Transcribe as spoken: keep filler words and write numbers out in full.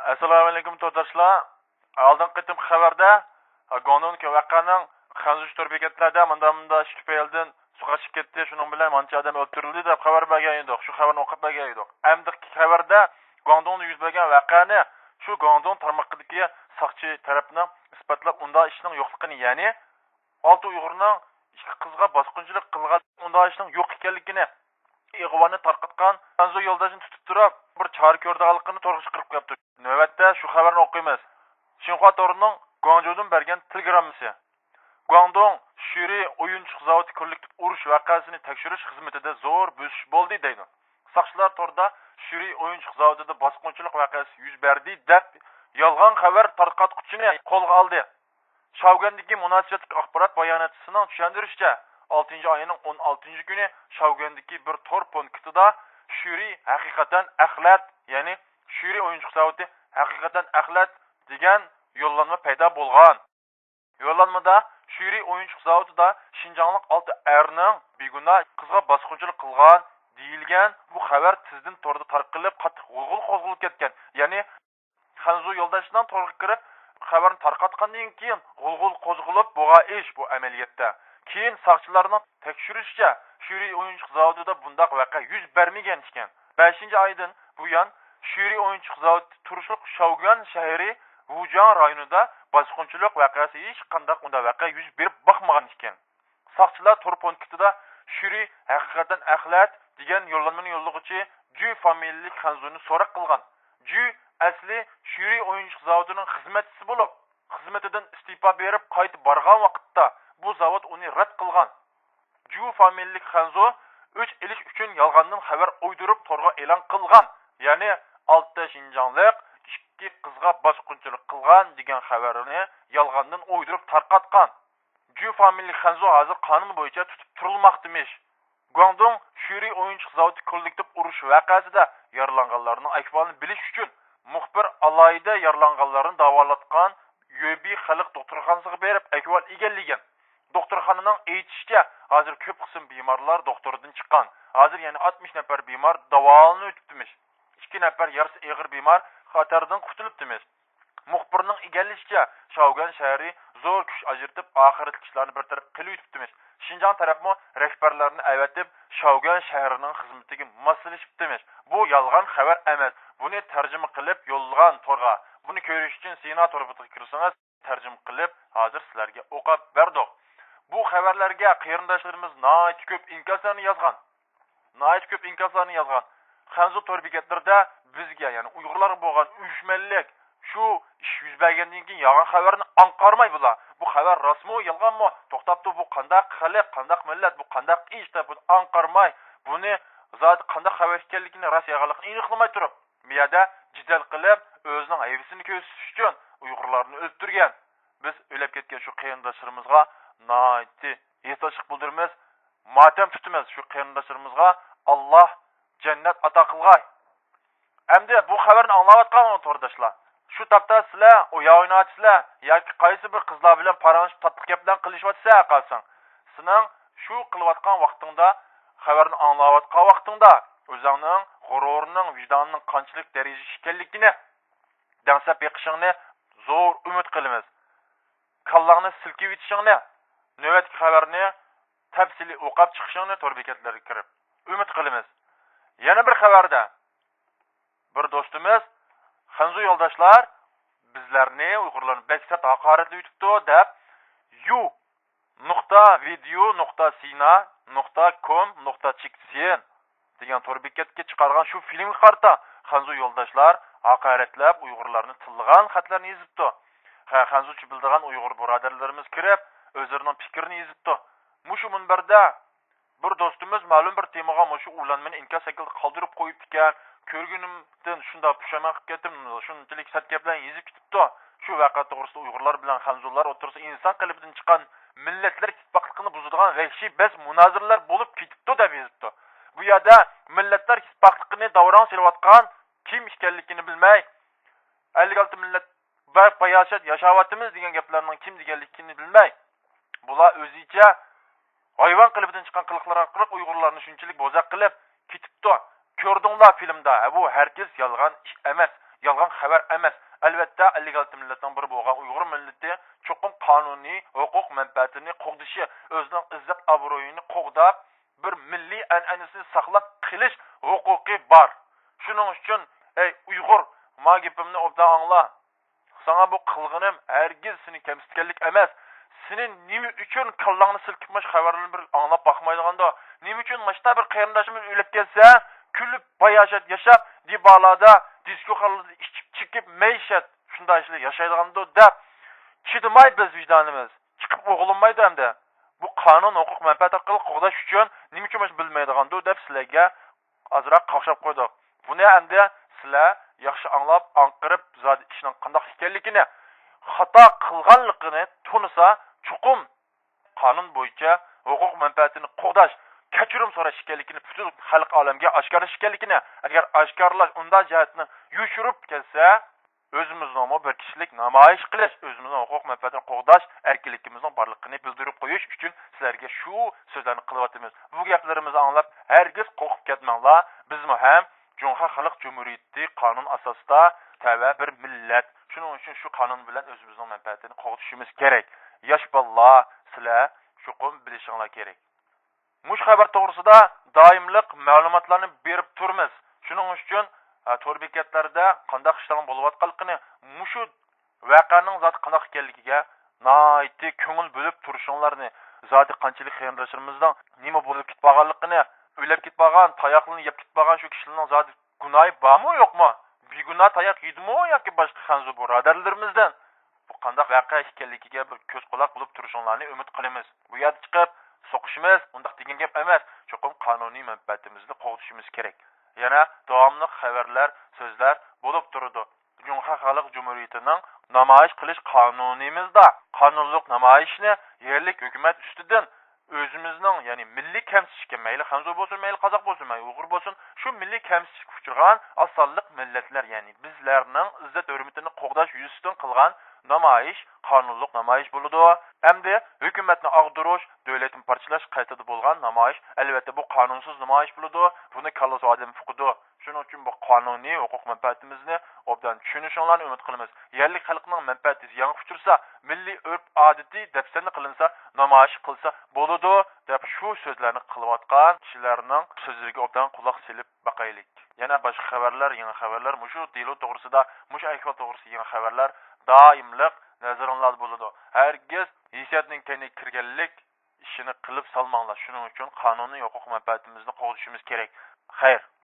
ئەسسالامۇئەلەيكۇم تورداشلار. ئالدىنقى قېتىمقى خەۋەردە، ھە، گۇاڭدۇڭدىكى ۋەقەنىڭ خەنزۇ تور بېكەتلەردە مۇنداق مۇنداق ئىككى پەيلىدىن سۇغا چىقىپ كەتتى، شۇنىڭ بىلەن مانچە ئادەم ئۆلتۈرۈلدى دەپ خەۋەر بەرگەن ئىدۇق. شۇ خەۋەرنى ئوقۇپ بەرگەن ئىدۇق. ئەمدىكى خەۋەردە گۇاڭدۇڭدا يۈز بەرگەن ۋەقەنى شۇ گۇاڭدۇڭ تارمىقىدىكى ساقچى تەرەپنىڭ ئىسپاتلاپ ئۇنداق ئىشنىڭ يوقلۇقىنى، يەنى ئالتە ئۇيغۇرنىڭ ئىككى قىزغا باسقۇنچىلىق قىلغان ئۇنداق ئىشنىڭ يوق ئىكەنلىكىنى، ئىغۋانى تارقاتقان خەنزۇ يولداشنى تۇتۇپ تۇرۇپ، بىر چارە كۆرىدىغانلىقىنى تورغا چىقىرىپ قويۇپتۇ. نۆۋەتتە شۇ خەۋەرنى ئوقۇيمىز. شىنخۇا تورىنىڭ گۇاڭجۇدىن بەرگەن تېلېگراممىسى. گۇاڭدۇڭ شۈرى ئويۇنچۇق زاۋۇتى كوللېكتىپ ئۇرۇش ۋەقەسىنى تەكشۈرۈش خىزمىتىدە زور بۆسۈش بولدى دەيدۇ. ساقچىلار توردا شۈرى ئويۇنچۇق زاۋۇتىدا باسقۇنچىلىق ۋەقەسى يۈز بەردى دەپ يالغان خەۋەر تارقاتقۇچىنى قولغا ئالدى. شاۋگۈەندىكى مۇناسىۋەتلىك ئاخبارات باياناتچىسىنىڭ چۈشەندۈرۈشىچە، ئالتىنچى ئاينىڭ ئون ئالتىنچى كۈنى شاۋگۈەندىكى بىر تور پونكىتىدا شۈرى ھەقىقەتەن ئەخلەت، يەنى شۈرى ئويۇنچۇق زاۋۇتى ھەقىقەتەن ئەخلەت دېگەن يوللانما پەيدا بولغان. يوللانمىدا شۈرى ئويۇنچۇق زاۋۇتىدا شىنجاڭلىق ئالتە ئەرنىڭ بىگۇناھ قىزغا باسقۇنچىلىق قىلغان دېيىلگەن بۇ خەۋەر تېزدىن توردا تارقىلىپ، قاتتىق غۇلغۇلا قوزغىلىپ كەتكەن. يەنى خەنزۇ يولداشنىڭ تورغا كىرىپ خەۋەرنى تارقاتقاندىن كېيىن غۇلغۇلا قوزغىلىپ بولغان ئىش بۇ ئەمەلىيەتتە. كېيىن ساقچىلارنىڭ تەكشۈرۈشىچە، شۈرى ئويۇنچۇق زاۋۇتىدا بۇنداق ۋەقە يۈز بەرمىگەن ئىكەن. بەشىنچى ئايدىن بۇيان شۈرى ئويۇنچۇق زاۋۇتى تۇرۇشلۇق شاۋگۈەن شەھىرى ۋۇجياڭ رايونىدا باسقۇنچىلىق ۋەقەسى ھېچقانداق ئۇنداق ۋەقە يۈز بېرىپ باقمىغان ئىكەن. ساقچىلار تور پونكىتىدا شۈرى ھەقىقەتەن ئەخلەت دېگەن يوللانمىنى يوللىغۇچى جۈ فامىلىلىك خەنزۇنى سوراق قىلغان. جۈ ئەسلى شۈرى ئويۇنچۇق زاۋۇتىنىڭ خىزمەتچىسى بولۇپ، خىزمىتىدىن ئىستېپا بېرىپ قايتا بارغان ۋاقىتتا بۇ زاۋۇت ئۇنى رەت قىلغان. جۇ فامىلىلىك خەنزۇ ئۆچ ئېلىش ئۈچۈن يالغاندىن خەۋەر ئويدۇرۇپ تورغا ئېلان قىلغان. يەنى ئالتە شىنجاڭلىق، ئىككى قىزغا باسقۇنچىلىق قىلغان دېگەن خەۋەرنى يالغاندىن ئويدۇرۇپ تارقاتقان. جۇ فامىلىلىك خەنزۇ ھازىر قانۇن بويىچە تۇتۇپ تۇرۇلماقتىمىش. گۇاڭدۇڭ شۈرى ئويۇنچۇق زاۋۇتى كوللېكتىپ ئۇرۇش ۋەقەسىدە يارىلانغانلارنىڭ ئەھۋالىنى بىلىش ئۈچۈن مۇخبىر ئالاھىدە يارىلانغانلارنى داۋالاتقان يۆبى خەلق دوختۇرخانىسىغا بېرىپ ئەھۋال ئىگىلىگەن. دوختۇرخانىنىڭ ئېيتىشىچە، ھازىر كۆپ قىسىم بىمارلار دوختۇردىن چىققان. ھازىر يەنە ئاتمىش نەپەر بىمار داۋالىنىۋېتىپتىمىش. ئىككى نەپەر يارىسى ئېغىر بىمار خەتەردىن قۇتۇلۇپتىمىش. مۇخبىرنىڭ ئىگىلىشىچە، شاۋگۈەن شەھىرى زور كۈچ ئاجرىتىپ، ئاخىرەتلىك ئىشلارنى بىر تەرەپ قىلىۋېتىپتىمىش. شىنجاڭ تەرەپمۇ رەھبەرلەرنى ئەۋەتىپ، شاۋگۈەن شەھىرىنىڭ خىزمىتىگە ماسلىشىپتىمىش. بۇ يالغان خەۋەر ئەمەس. بۇنى تەرجىمە قىلىپ يوللىغان تورغا. بۇنى كۆرۈش ئۈچۈن سىنا توربىتىغا كىرسىڭىز، تەرجىمە قىلىپ، ھازىر سىلەرگە ئوقۇپ بەردۇق. بۇ خەۋەرلەرگە قېرىنداشلىرىمىز ناھايىتى كۆپ ئىنكاسلارنى يازغان. ناھايىتى كۆپ ئىنكاسلارنى يازغان. خەنزۇ تور بېكەتلىرىدە بىزگە، يەنى ئۇيغۇرلارغا بولغان ئۆچمەنلىك، شۇ ئىش يۈز بەرگەندىن كېيىن يالغان خەۋەرنى ئاڭقارماي بۇلار. بۇ خەۋەر راستمۇ، يالغانمۇ؟ توختاپتۇ، بۇ قانداق خەلق، قانداق مىللەت، بۇ قانداق ئىش دەپ بۇنى ئاڭقارماي، بۇنى زادى قانداق خەۋەر ئىكەنلىكىنى، راست يالغانلىقىنى ئېنىقلىماي تۇرۇپ، بۇ يەردە جېدەل قىلىپ، ئۆزىنىڭ ھەيۋىسىنى كۆرسىتىش ئۈچۈن ئۇيغۇرلارنى ئۆلتۈرگەن. بىز ئۆلۈپ كەتكەن شۇ قېرىنداشلىرىمىزغا ناھايىتى ھېسداشلىق بىلدۈرىمىز، ماتەم تۇتىمىز. شۇ قېرىنداشلىرىمىزغا ئاللاھ جەننەت ئاتا قىلغاي. ئەمدى بۇ خەۋەرنى ئاڭلاۋاتقان تورداشلار، شۇ تاپتا سىلەر ئويا ئويناۋاتىسىلەر ياكى قايسى بىر قىزلار بىلەن پاراڭلىشىپ تاتلىق گەپلەرنى قىلىشىۋاتىسىلەر قالساڭ، سېنىڭ شۇ قىلىۋاتقان ۋاقتىڭدا، خەۋەرنى ئاڭلاۋاتقان ۋاقتىڭدا ئۆزۈڭنىڭ غۇرۇرىنىڭ، ۋىجدانىنىڭ قانچىلىك دەرىجىدە ئىكەنلىكىنى دەڭسەپ بېقىشىڭنى زور ئۈمىد قىلىمىز. كاللاڭنى سىلكىۋېتىشىڭنى، نۆۋەتتىكى خەۋەرنى تەپسىلىي ئوقۇپ چىقىشىڭنى تور بېكەتلىرىگە كىرىپ ئۈمىد قىلىمىز. يەنە بىر خەۋەردە، بىر دوستىمىز، خەنزۇ يولداشلار بىزلەرنى، ئۇيغۇرلارنى بەك سەت ھاقارەتلەۋېتىپتۇ دەپ، يۇ نۇقتا ۋىدېئو نۇقتا سىنا نۇقتا كوم نۇقتا چېكسىيىن دېگەن تور بېكەتكە چىقارغان شۇ فىلىمگە قارىتا خەنزۇ يولداشلار ھاقارەتلەپ ئۇيغۇرلارنى تىللىغان خەتلەرنى يېزىپتۇ. ھە، خەنزۇچە بىلىدىغان ئۇيغۇر بۇرادەرلىرىمىز كىرىپ، ئۆزلىرىنىڭ پىكرىنى يېزىپتۇ. مۇشۇ مۇنبەردە بىر دوستىمىز مەلۇم بىر تېمىغا مۇشۇ ئۇلانمىنى ئىنكاس شەكلىدە قالدۇرۇپ قويۇپتىكەن. كۆرگىنىمدىن شۇنداق پۇشايمان قىلىپ كەتتىم، شۇنچىلىك سەت گەپلەرنى يېزىپ كېتىپتۇ. شۇ ۋەقە توغرىسىدا ئۇيغۇرلار بىلەن خەنزۇلار ئوتتۇرىسىدا ئىنسان قېلىپىدىن چىققان مىللەتلەر ئىتتىپاقلىقىنى بۇزىدىغان ۋەھشىي بەس مۇنازىرىلەر بولۇپ كېتىپتۇ دەپ يېزىپتۇ. بۇ يەردە مىللەتلەر ئىتتىپاقلىقىنى داۋراڭ سېلىۋاتقان كىم ئىكەنلىكىنى بىلمەي، ئەللىك ئالتە مىللەت بار باياشات ياشاۋاتىمىز دېگەن گەپلەرنىڭ كىم دېگەنلىكىنى بىلمەي، بۇلار ئۆزىچە ھايۋان قېلىپىدىن چىققان قىلىقلار ئارقىلىق ئۇيغۇرلارنى شۇنچىلىك بوزەك قىلىپ كېتىپتۇ. كۆردۈڭلار فىلىمدا، ھە، بۇ ھەرگىز يالغان ئىش ئەمەس. يالغان خەۋەر ئەمەس. ئەلۋەتتە، ئەللىك ئالتە مىللەتنىڭ بىرى بولغان ئۇيغۇر مىللىتى چوقۇم قانۇنىي ھوقۇق مەنپەئەتىنى قوغدىشى، ئۆزىنىڭ ئىززەت ئابرۇيىنى قوغداپ، بىر مىللىي ئەنئەنىسىنى ساقلاپ قېلىش ھوقۇقى بار. شۇنىڭ ئۈچۈن، ئەي ئۇيغۇر، ما گېپىمنى ئوبدان ئاڭلا. ساڭا بۇ قىلغىنىم ھەرگىز سېنى كەمسىتكەنلىك ئەمەس. سېنى نېمە ئۈچۈن كاللاڭنى سىلكىپ ماش خەۋەرلەرنى بىر ئاڭلاپ باقمايدىغاندۇ؟ نېمە ئۈچۈن ماشتا بىر قېرىنداشىمىز ئۆلۈپ كەتسە، كۈلۈپ باياشات ياشاپ، دىبالادا، دىسكو خالىدا ئىچىپ چېكىپ مەيشەت، شۇنداق ئىشلار ياشايدىغاندۇ دەپ چىدىماي بىز ۋىجدانىمىز. چىقىپ ئوغلىنمايدۇ ئەمدى. بۇ قانۇن ھوقۇق مەنپەئەت ئارقىلىق قوغداش ئۈچۈن نېمە ئۈچۈن ماش بىلمەيدىغاندۇ دەپ سىلەرگە ئازراق قاقشاپ قويدۇق. بۇنى ئەمدى سىلەر ياخشى ئاڭلاپ، ئاڭقىرىپ، زادى ئىشنىڭ قانداق ئىكەنلىكىنى، خاتا قىلغانلىقىنى تونۇسا، چوقۇم قانۇن بويىچە ھوقۇق مەنپەئەتىنى قوغداش، كەچۈرۈم سوراش ئىكەنلىكىنى پۈتۈن خەلق ئالەمگە ئاشكارىلاش ئىكەنلىكىنى، ئەگەر ئاشكارىلاش ئۇنداق جەھەتنى يوشۇرۇپ كەلسە، ئۆزىمىزنىڭمۇ بىر كىشىلىك نامايىش قىلىش، ئۆزىمىزنىڭ ھوقۇق مەنپەئەتىنى قوغداش ئەركىنلىكىمىزنىڭ بارلىقىنى بىلدۈرۈپ قويۇش ئۈچۈن سىلەرگە شۇ سۆزلەرنى قىلىۋاتىمىز. بۇ گەپلىرىمىزنى ئاڭلاپ ھەرگىز قورقۇپ كەتمەڭلار. بىزمۇ ھەم جۇڭخۇا خەلق جۇمھۇرىيىتى قانۇن ئاساسىدا تەۋە بىر مىللەت. شۇنىڭ ئۈچۈن شۇ قانۇن بىلەن ئۆزىمىزنىڭ مەنپەئەتىنى قوغدىشىمىز كېرەك. ياش بالىلار، سىلەر چوقۇم بىلىشىڭلار كېرەك. مۇشۇ خەۋەر توغرىسىدا دائىملىق مەلۇماتلارنى بېرىپ تۇرىمىز. شۇنىڭ ئۈچۈن، ئە، تور بېكەتلەردە قانداق ئىشلارنىڭ بولۇۋاتقانلىقىنى، مۇشۇ ۋەقەنىڭ زادى قانداق ئىكەنلىكىگە ناھايىتى كۆڭۈل بۆلۈپ تۇرۇشۇڭلارنى، زادى قانچىلىك قېرىنداشلىرىمىزنىڭ نېمە بولۇپ كېتىپ قالغانلىقىنى، ئۆلۈپ كېتىپ قالغان، تاياقلىرىنى يەپ كېتىپ قالغان شۇ كىشىلەرنىڭ زادى گۇناھى بارمۇ، يوقمۇ؟ بىگۇناھ تاياق يېدىمۇ ياكى باشقا خەنزۇ بۇرادەرلىرىمىزدىن؟ بۇ قانداق ۋەقە ئىكەنلىكىگە بىر كۆز قۇلاق بولۇپ تۇرۇشۇڭلارنى ئۈمىد قىلىمىز. بۇ يەردە چىقىپ سوقۇشىمىز، ئۇنداق دېگەن گەپ ئەمەس. چوقۇم قانۇنىي مەنپەئەتىمىزنى قوغدىشىمىز كېرەك. يەنە داۋاملىق خەۋەرلەر، سۆزلەر بولۇپ تۇرىدۇ. جۇڭخۇا خەلق جۇمھۇرىيىتىنىڭ نامايىش قىلىش قانۇنىمىزدا قانۇنلۇق نامايىشنى يەرلىك ھۆكۈمەت ئۈستىدىن ئۆزىمىزنىڭ، يەنى مىللىي كەمسىتىشكە، مەيلى خەنزۇ بولسۇن، مەيلى قازاق بولسۇن، مەيلى ئۇيغۇر بولسۇن، شۇ مىللىي كەمسىتىشكە ئۇچرىغان ئاز سانلىق مىللەتلەر، يەنى بىزلەرنىڭ ئىززەت ھۆرمىتىنى قوغداش يۈزىسىدىن قىلغان نامايىش قانۇنلۇق نامايىش بولىدۇ. ئەمدى ھۆكۈمەتنى ئاغدۇرۇش، دۆلەتنى پارچىلاش قەستىدە بولغان نامايىش، ئەلۋەتتە، بۇ قانۇنسىز نامايىش بولىدۇ. بۇنى كاللىسى ئادەم ئۇقىدۇ. شۇنىڭ ئۈچۈن بۇ قانۇنىي ھوقۇق مەنپەئەتىمىزنى ئوبدان چۈشىنىشىڭلارنى ئۈمىد قىلىمىز. يەرلىك خەلقنىڭ مەنپەئەتى زىيانغا ئۇچرىسا، مىللىي ئۆرپ-ئادىتى دەپسەندە قىلىنسا، نامايىش قىلسا بولىدۇ، دەپ شۇ سۆزلەرنى قىلىۋاتقان كىشىلەرنىڭ سۆزلىرىگە ئوبدان قۇلاق سېلىپ باقايلى. يەنە باشقا خەۋەرلەر، يېڭى خەۋەرلەر، مۇشۇ دېلو توغرىسىدا، مۇشۇ ئەھۋال توغرىسىدا يېڭى خەۋەرلەر دائىملىق نەزىرىڭلاردا بولىدۇ. ھەرگىز ھېسسىياتنىڭ كەينىگە كىرگەنلىك ئىشىنى قىلىپ سالماڭلار. شۇنىڭ ئۈچۈن قانۇنىي ھوقۇق مەنپەئەتىمىزنى قوغدىشىمىز كېرەك. خەير.